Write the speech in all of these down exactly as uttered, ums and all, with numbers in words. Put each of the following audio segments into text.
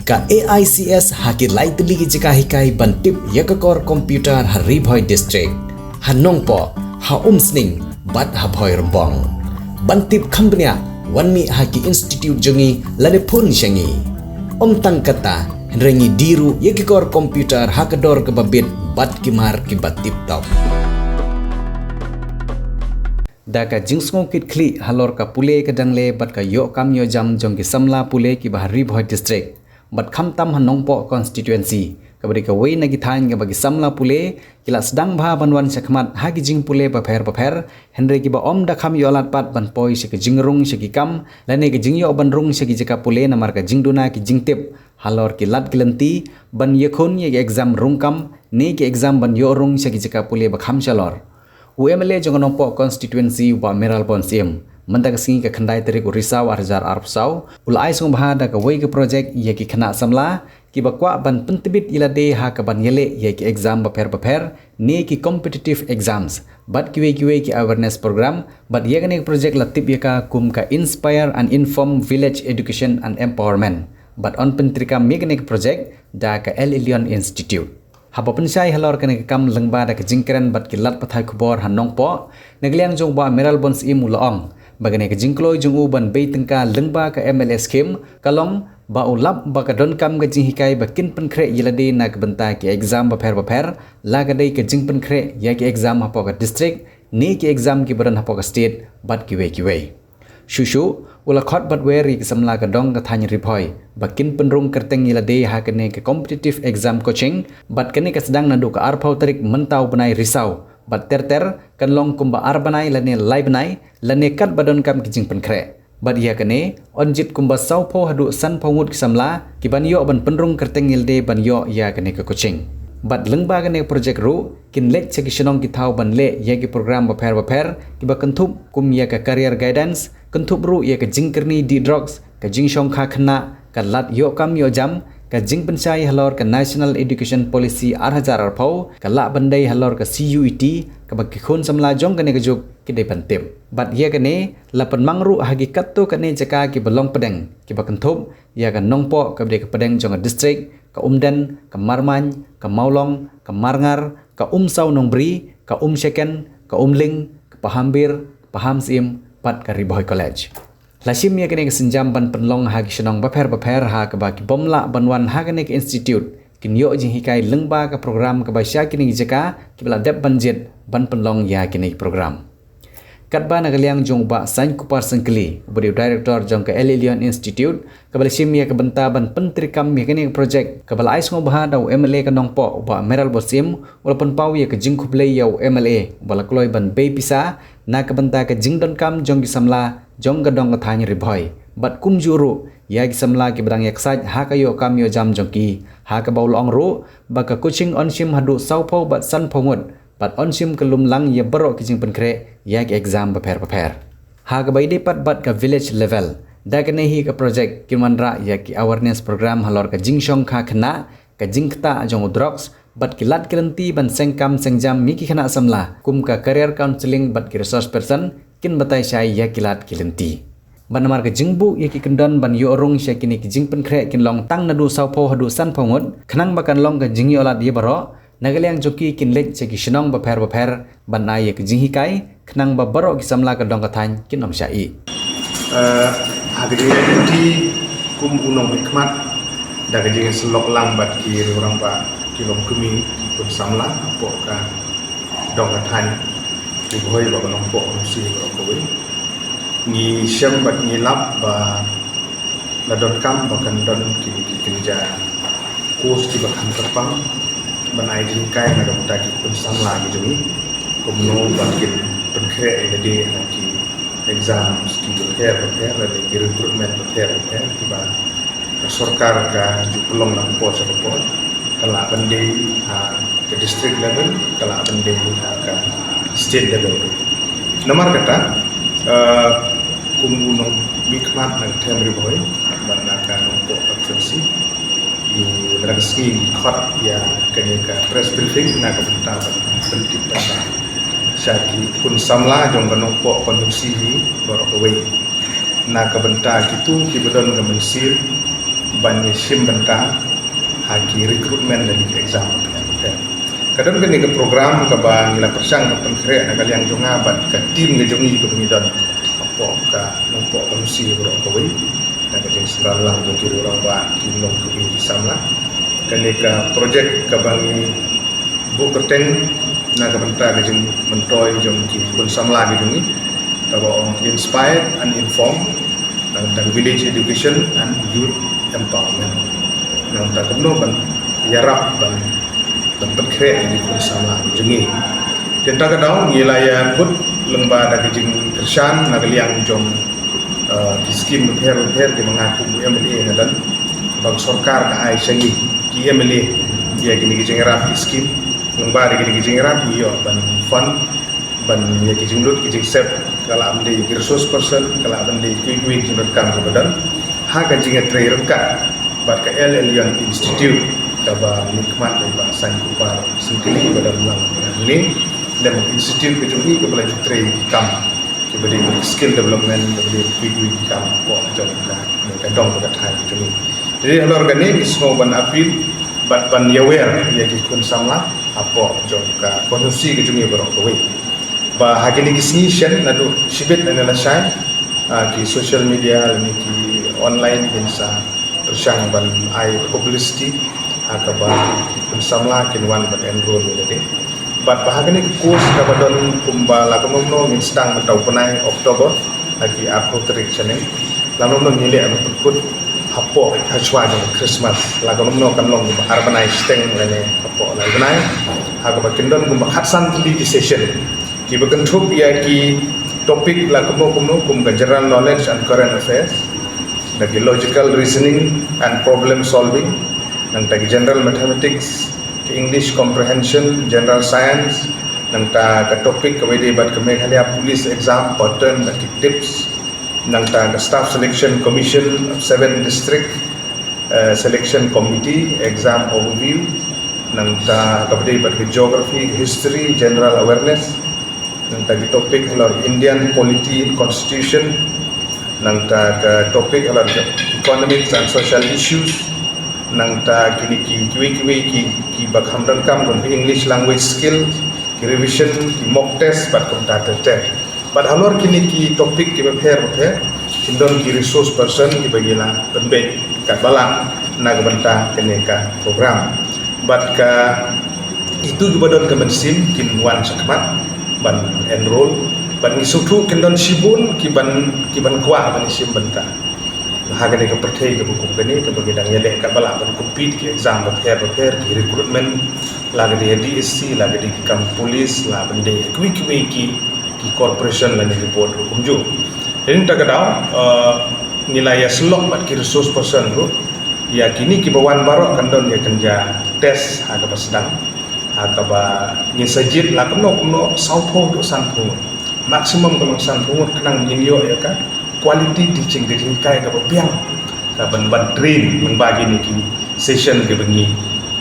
Ka A I C S ha ki lai tylli ki jaka hikai ban tip ïa ka kor computer ha Ri Bhoi District, ha Nongpoh, ha Umsning bad ha Bhoirymbong. Ban tip kham bniah, wan mih ha ki institute jong ngi lane phone sha ngi. Ym tang kata, hynrei ngi die ruh ïa ki kor computer ha ka dor kaba bit bad ki mar kiba tip top. Da ka jingsngewkitkhlieh halor ka pule ka dangle bad ka ïoh kam ïoh jam jong ki samla pule kiba ha Ri Bhoi District, bad khamtam ha Nongpoh constituency, kaba dei kawei na ki thaiñ kaba ki samla pule ki la sdang bha ban wan shakhmat ha ki jingpule bapher bapher, hynrei kiba ym da kham ïoh lad pat ban poi sha ka jingrung sha ki kam lane ka jingïoh ban rung sha ki jaka pule namar ka jingduna ki jingtip halor ki lad ki lynti ban ïakhun ïa ki exam rung kam ne ki exam ban ïoh rung sha ki jaka pule ba kham shalor. U M L A jong ka Nongpoh constituency, u Bah Mayralborn Syiem, mynta ka sngi ka khyndai tarik u Risaw ar hajar arphew saw, u la ai sngewbha da kawei ka project ïa ki khynnah samla kiba kwah ban pyntbit ïalade ha kaban ïaleh ïa ki exam bapher bapher ne ki competitive exams, bad kiwei kiwei ki awareness program. Bad ïa kane ka project la tip ïa ka kum ka Inspire and Inform Village Education and Empowerment, bad yn pyntreikam ïa kane ka project da ka El Elyon Institute. Haba pynshai halor kane ka kam lyngba da ka jingkren bad ki lad pathai khubor ha Nongpoh, na ka liang jong u Bah Mayralborn Syiem u la ong ba kane ka jingkloi jong u ban bei tyngka lyngba ka M L A scheme ka long ba u lap ba ka donkam ka jinghikai ba kin pynkhreh ïalade na ka bynta ki exam bapher bapher, la ka dei ka jingpynkhreh ïa ki exam hapoh ka district ne ki exam kiba don hapoh ka state bad kiwei kiwei. Shuh shuh, u la khot bad wer ïa ki samla ka dong ka thaiñ Ri Bhoi ba kin pynrung kyrteng ïalade ha kane ka competitive exam coaching, bad kane ka sdang naduh ka arphew tarik mynta u bnai Risaw, bad ter ter kan long kumba ar bnai lane lai bnai lane katba donkam ki jingpynkhreh. Bad ïa kane yn jied kumba sawphew haduh sanphew ngut ki samla kiban ïoh ban pynrung kyrteng ïalade ban ïoh ïa kane ka coaching. Bad lyngba kane ka project ruh kin leit sha ki shnong ki thaw ban leh ïa ki program bapher bapher kiba kynthup kum ïa ka career guidance, kynthup ruh ïa ka jingkyrni dih drugs, ka jingshongkha khynnah, ka lad ïoh kam ïoh jam, ka jingpynshai halor ka National Education Policy ar hajar arphew, ka lah ban dei halor ka C U E T, kaba ki khun samla jong kane ka juk ki dei ban tip. Bad ïa kane la pynmang ruh ha ki katto katne jaka kiba long pdeng, kiba kynthup ïa ka Nongpoh kaba dei ka pdeng jong ka district, ka Umden, ka Marmain, ka Mawlong, ka Marngar, ka Umsaw Nongbri, ka Umshaken, ka Umling, ka Pahambir, ka Pahamsyiem bad ka Ri Bhoi College. La shim ïa kane ka sienjam ban pynlong ha ki shnong bapher bapher ha kaba ki bym lah ban wan ha kane ka institute kin ïoh jinghikai lyngba ka program kaba sha kine ki jaka kiba la dep ban jied ban pynlong ïa kine ki program. Katba na ka liang jong u Bah Sainkupar Syngkli, uba dei u director jong ka El Elyon Institute, kaba la shim ïa ka bynta ban pyntreikam ïa kane ka project kaba la ai sngewbha da u M L A ka Nongpoh, u Bah Mayralborn Syiem, u la pynpaw ïa ka jingkhublei ïa u M L A uba la kloi ban bei pisa na ka bynta ka jingdonkam jong ki samla jong ka dong ka thaiñ Ri Bhoi, bad kumjuh ruh ïa ki samla kiba dang ïa ksait ha ka ïoh kam ïoh jam jong ki, ha kaba u la ong ruh ba ka coaching yn shim haduh sawphew bad sanphew ngut, bad yn shim kyllum lang ïa baroh ki jingpynkhreh ïa ki exam bapher bapher. Ha kaba ïadei pat bad ka village level, da kane hi ka project kin wanrah ïa ki awareness program halor ka jingshongkha khynnah, ka jingktah jong u drugs, bad ki lad ki lynti ban seng kam seng jam ïa ki khynnah samla, kum ka career counselling bad ki resource person kin batai shai ïa ki lad ki lynti. Bad namar ka jingbuh ïa ki kyndon ban ïoh rung sha kine ki jingpynkhreh kin long tang naduh sawphew haduh sanphew ngut, khnang ba kan long ka jingïoh lad ïa baroh, na ka liang jong ki kin leit sha ki shnong bapher bapher ban ai ïa ka jinghikai, khnang ba baroh ki samla ka dong ka thaiñ kin ym shah ïeh. Eh, ha ka jingïaid lynti kum u nongmihkhmat, da ka jingïasyllok lang bad ki rangbah, ki longkmie, ki khun samla hapoh ka dong ka thaiñ Ri Bhoi bad ka Nongpoh constituency baroh kawei, ngi shem bad ngi lap ba la donkam ba kan don kine ki kynja course kiba kham kyrpang ban ai jinghikai na ka bynta ki khun samla ki jong ngi, kumno ba kin pynkhreh ïalade ha ki exams ki bapher bapher lane ki recruitment bapher bapher kiba ka sorkar ka ju pynlong na ka por sha ka por, ka lah ban dei ha ka district level, ka lah ban dei ha ka state level. Namar kata, eh, kum u nongmihkhmat na ka them Ri Bhoi bad na ka Nongpoh constituency, ngi, mynta ka sngi ngi khot ïa kane ka press briefing na ka bynta ban pyntip pyntip sha ki khun samla jong ka Nongpoh constituency hi baroh kawei, na ka bynta kito kiba don ka mynsiem ban ïa shim bynta ha ki recruitment lane ki exam bapher bapher. Ka don kane ka program kaba ngi la pyrshang ban pynkhreh na ka liang jong nga bad ka team ka jong ngi kaba ngi don hapoh ka nongpoh ka nusi baroh kawei, na ka jingsynran lang jong ki rangbah, ki nongkynrad, ki samla. Kane ka project kaba ngi buh kyrteng na ka bynta ka jingmyntoi jong ki khun samla ki jong ngi, kaba ong Inspired and Informed, na ka bynta Village Education and Youth Empowerment, na ka bynta kumno ban ïarap ban ban pynkhreh ïa ki khun samla ki jong ngi. Te mynta ka daw ngi la ïa kut lyngba da ka jingkyrshan na ka liang jong, eh, ki skim bapher bapher kiba nga kum u M L A nga don, ba ka sorkar ka ai sha ngi ki M L A ïa kine ki jingïarap ki skim. Lyngba da kine ki jingïarap ngi ïoh ban fund ban ïa ki jinglut ki jingsep, ka lah ban dei ki resource person, ka lah ban dei kiwei kiwei ki jingdonkam kiba don ha ka jingïatrei ryngkat bad ka L Elyon Institute kaba mihkhmat dei Bah Saiñkupar Syngkli ba don lang hangne, lem institute ka jong i kaba la ju trei ki kam kiba dei skill development, kiba dei kiwei kiwei ki kam hapoh jong ka, ka dong ka thaiñ ka jong i. Te halor kane ngi sngew ban appeal bad ban ïawer ïa ki khun samla hapoh jong ka constituency ka jong i baroh kawei. Ba ha kine ki sngi shen naduh shibit lane lashai, ah, ki social media lane ki online kin sa pyrshang ban ai publicity ha kaba ki khun samla kin wan ban enroll ïa lade. Bad ba ha kane ka course kaba don kumba la kumno kumno ngin sdang mynta u bnai October ha ki arphew tarik shaneng. La kumno kumno ngi leh ban pynkut hapoh hashwa jong Christmas. La kumno kumno kan long ba ar bnai shiteng lane hapoh lai bnai. Ha kaba kin don kumba khatsan tylli ki session kiba kynthup ïa ki topic la kumno kumno kum ka general knowledge and current affairs, da ki logical reasoning and problem solving, nangta ki general mathematics, ki English comprehension, general science, nangta ka topic kaba ïadei bad ka Meghalaya Police exam pattern, da ki tips, nangta ka Staff Selection Commission of seven District, eh, Selection Committee exam overview, nangta kaba ïadei bad ka geography, history, general awareness, nangta ki topic halor Indian polity and constitution, nangta ka topic halor economics and social issues, nangta kine ki kiwei kiwei ki, kiba kham donkam kum ki English language skill, ki revision, ki mock test bad kumta ter ter. Bad halor kine ki topic kiba pher bapher kin don ki resource person kiba ngi la pynbeit katba lah na ka bynta kane ka program. Bad ka itu kiba don ka mynsiem kin wan shakhmat ban enroll. Bad ngi sngewthuh kin don shibun kiban, kiban kwah ban ïashim bynta ha kane ka pyrthei kaba kum kane kaba ngi dang ïaleh katba lah ban compete ki exam bapher bapher, ki recruitment, la ka dei D S C, la ka dei ki kam police, la ban dei kiwei kiwei ki, ki corporation lane ki board ruh kumjuh. Te mynta ka daw, eh, ngi la ïasyllok bad ki resource person ruh ïa kine kiba wan baroh kan don ïa kynja test ha kaba sdang, ha kaba ngin sa jied la kumno kumno sawphew haduh sanphew ngut. Maximum ka long sanphew ngut khnang ngin ïoh ïa ka quality teaching, ka jinghikai kaba biang, kaban ban train lyngba kine ki session kiba ngi,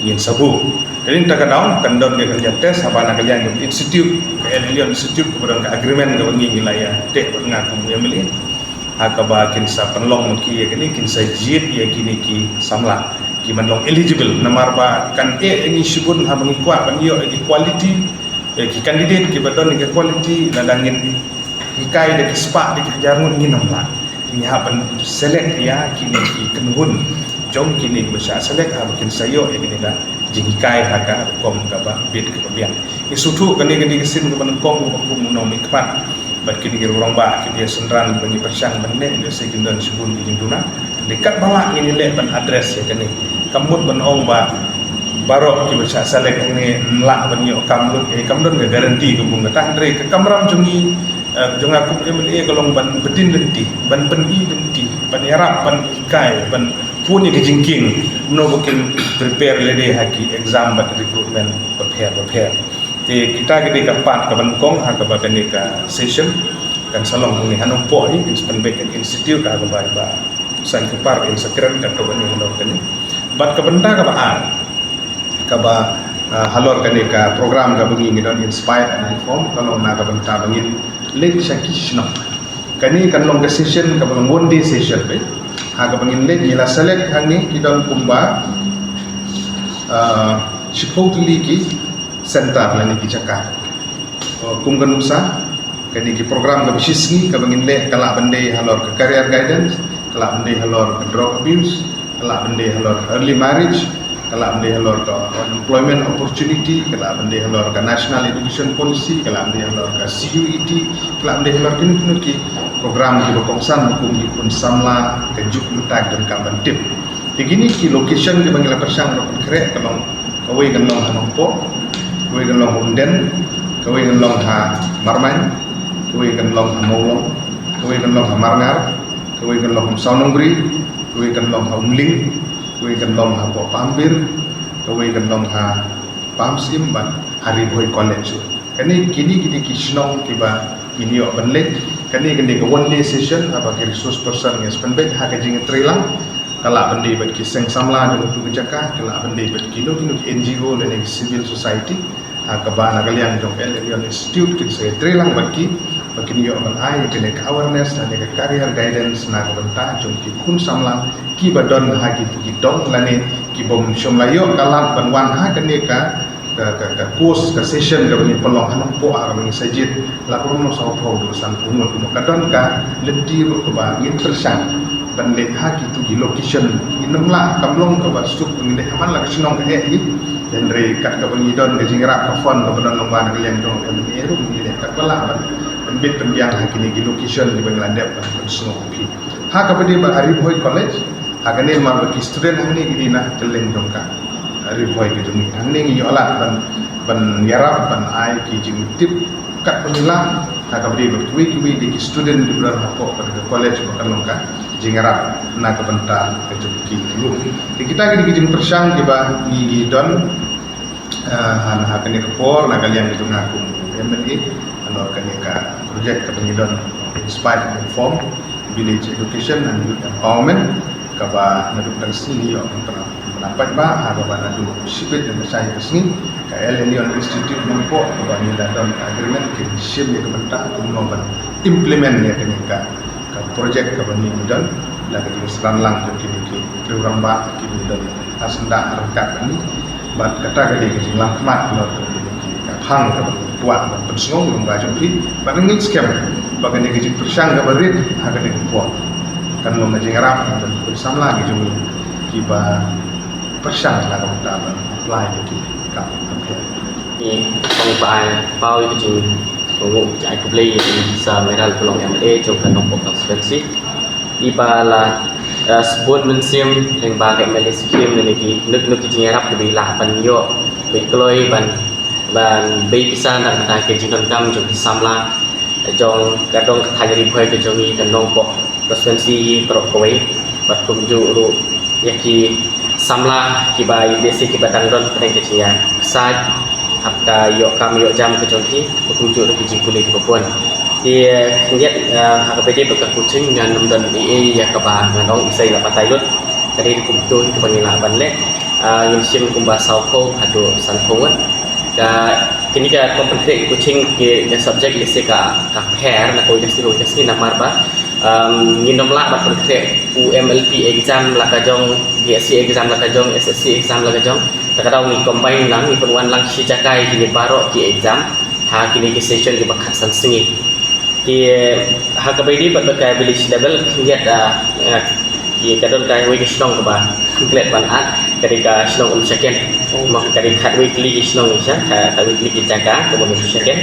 ngin sa buh. Te mynta ka daw kan don ka kynja test haba na ka liang ka institute, ka L Elyon Institute kaba don ka agreement kaba ngi, ngi la ïa teh bad nga kum M L A. Ha kaba kin sa pynlong ma ki ïa kine, kin sa jied ïa kine ki samla kiban long eligible, namar ba kan eh ïa ngi shibun haba ngi kwah ban ïoh ïa ki quality, ïa ki candidate kiba don ïa ki quality, lada ngin hikai da ki spah da ki hajar ngut ngin ym lah. Ngi hap ban select ïa kine ki kynhun jong kine kiba shah select haba kin sa ïoh ïa kine ka jinghikai ha ka rukom kaba bit kaba biang. Ngi sngewthuh kane ka dei ka sien kaba nyngkong kaba kum u nongmihkhmat bad kine ki rangbah kiba ïasynran kiba ngi pyrshang ban leh, lehse kin don shibun ki jingduna. Dei katba lah ngin ïaleh ban address ïa kane. Kam mut ban ong ba baroh kiba shah select hangne yn lah ban ïoh kam lut, eh, kam don ka guarantee ka bun kata, hynrei ka kamram jong ngi, eh, jong nga kum M L A ka long ban btin lynti, ban pyni lynti, ban ïarap, ban hikai, ban pun ïa ki jingkieng, kumno ba kin prepare lade ha ki exam bad recruitment bapher bapher. Te kita ki dei ka part kaba nyngkong ha kaba kane ka session kan sa long hangne ha Nongpoh hi, kin sa pynbeit ka institute ha kaba, ba Saiñkupar in sa kren katto katne halor kane. Bad ka bynta kaba ar kaba, ah, halor kane ka program kaba ngi, ngi don Inspired and Informed, ka long na ka bynta ba ngin leit sha ki shnong. Kane kan long ka session kaba long one day session, beit. Ha kaba ngin leit ngi la select hangne ki don kumba, ah, shiphew tylli ki center lane ki jaka. Uh, kum ka nuksa, kane ki program kaba shi sngi kaba ngin leh ka lah ban dei halor ka career guidance, ka lah ban dei halor ka drug abuse, ka lah ban dei halor early marriage, ka lah ban dei halor ka employment opportunity, ka lah ban dei halor ka national education policy, ka lah ban dei halor ka C U E T, ka lah ban dei halor kino kino ki program kiba kongsan ba kum ki khun samla ka juk mynta ki donkam ban tip. Te kine ki location kiba ngi la pyrshang ban pynkhreh ka long, kawei kan long ha Nongpoh, kawei kan long ha Umden, kawei kan long ha Marmain, kawei kan long ha Mawlong, kawei kan long ha Marngar, kawei kan long ha Umsawnongri, kawei kan long ha Umling, kawei kan long hapoh Pampir, kawei kan long ha Pahamsyiem bad ha Ri Bhoi College. Kane, kine ki dei ki shnong kiba ngin ïoh ban leit. Kane ka dei ka one day session haba ki resource person ngi spend beit ha ka jingïatreilang. Ka lah ban dei bad ki seng samla jong utu ka jaka, ka lah ban dei bad kino kino ki N G O lane ki civil society. Ha kaba na ka liang jong L Elyon Institute kin sa ïatrei lang bad ki ba kin ïoh ban ai kane ka awareness lane ka career guidance na ka bynta jong ki khun samla kiba don ha kitu ki dong lane ki bym shym la ïoh ka lad ban wan ha kane ka, ka, ka, ka course, ka session kaba ngi pynlong ha Nongpoh ha kaba ngi sa jied la kumno sawphew haduh sanphew ngut. Ka don ka lynti ruh kaba ngin pyrshang ban leit ha kitu ki location. Ngin ym lah, kam long kaba suk ban ngin leit ha man la ka shnong ka eh hi. Hynrei kat kaba ngi don ka jingïarap ka fund kaba don lyngba na ka liang jong M N A ruh ngi leit kat ba lah ban, ban bit ban biang ha kine ki location kiba ngi la dep ban pynsngew ha phi. Ha kaba dei bad ha Ri Bhoi College, ha kane namar ba ki student hangne ki dei na kylleng jong ka Ri Bhoi ka jong ngi. Hangne ngi ïoh lad ban, ban ïarap ban ai ki jingtip kat ba ngi lah, ha kaba dei bad kiwei kiwei de ki student kiba don hapoh ka college ba kan long ka jingïarap na ka bynta ka jong ki ruh. Te kita ki dei ki jingpyrshang kiba ngi, ngi don, eh, ha, ha kane ka por na ka liang ka jong nga kum M L A, halor kane ka project kaba ngi don Inspired and Informed, Village Education and Youth Empowerment, kaba naduh dang sngi ngi ïoh ban pynap, pynap paidbah, ha kaba naduh shibit na ka shai ka sngi ka L Elyon Institute Nongpoh kaba ngi la don ka agreement kin shim ïa ka bynta kumno ban implement ïa kane ka, ka project kaba ngi don, la ka jingsdang lang jong kine ki rangbah kiba don ha syndah ryngkat bad ngi. Bad kata ka dei ka jinglam khmat halor kane ka phang kaba ngi kwah ban pynsngew lyngba jong phi. Bad ngin skhem ba kane ka jingpyrshang kaba rit ha kane ka por kan long ka jingïarap ha kane ka samla ki jong ngi kiba pyrshang na ka bynta ban apply ïa ki kam ka pher. Ngi ong ba ai paw ïa ka jing Khublei ïa i Sir Mayralborn M L A jong ka Nongpoh constituency. I ba la, eh, sbun mynsiem lyngba ka M L A scheme ne ki, nuk nuk ki jingïarap kiba i lah ban ïoh, ba i kloi ban, ban bei pisa na ka bynta ka jingdonkam jong ki samla jong ka dong ka thaiñ Ri Bhoi ka jong i ka Nongpoh constituency baroh kawei, bad kumjuh ruh ïa ki samla kiba i dei shi kiba dang don pdeng ka jingïaksaid hap ka ïoh kam ïoh jam ka jong ki, bad kumjuh ruh ki jingpule kiba bun. Te khyndiat, eh, ha kaba ïadei bad ka coaching ngan ym don ei ei ïa kaba ngan ong, i sa i la batai lut. Ka dei kumto hi kaba ngi lah ban leh. Ah, ngin shim kumba sawphew haduh sanphew ngut. Ka, kine ka kong pynkhreh coaching ki, ka subject lehse ka, ka pher na kawei ka sngi kawei ka sngi namar ba Um, ngin ym lah ban pynkhreh u M L P exam la ka jong, D S C exam la ka jong, S S C exam la ka jong. Te ka daw ngi combine lang, ngi pynwan lang shi jaka ïa kine baroh ki exam ha kine ki session kiba khatsan sngi. Te ha kaba ïadei bad ka village level, khyndiat, ah, ah, ïa ka don kawei ka shnong kaba klet ban at, ka dei ka shnong Umshaken. Mo, ka dei khatwei tylli ki shnong sha, ka, khatwei tylli ki jaka kaba Umshaken.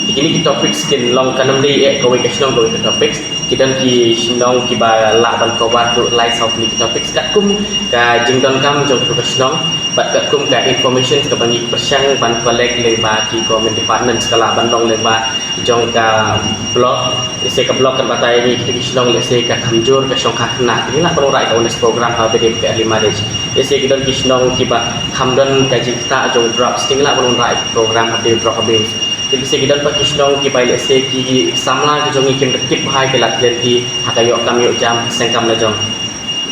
Te kine ki topics kin long, kan ym dei eh kawei ka shnong kawei ka topics. Ki don ki shnong kiba lah ban cover haduh lai saw tylli ki topics katkum ka jingdonkam jong ka shnong bad katkum ka information kaba ngi pyrshang ban collect lyngba ki government departments, ka lah ban long lyngba jong ka block. Lehse ka block kan batai ïa ngi kita ki shnong, lehse ka Khamjur, ka Shongkha Khynnah, ngi lah ban wanrah ïa ka awareness program ha kaba ïadei bad ka early marriage. Lehse ki don ki shnong kiba kham don ka jingktah jong drugs, ngi lah ban wanrah ïa ka program ha kaba ïadei bad drug abuse. Te lehse ki don pat ki shnong kiba lehse ki samla ki jong ngi kim da tip bha ïa ka lad ka lynti ha ka ïoh kam ïoh jam, ka seng kam la jong.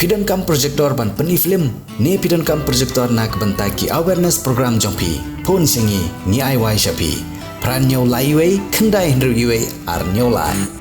Phi donkam projector ban pyni film ne phi donkam projector na ka bynta ki awareness program jong phi? Phone sha ngi, ngi ai wai sha phi. Phra hynñiew lai wei, khyndai hynriew wei, ar hynñiew lai.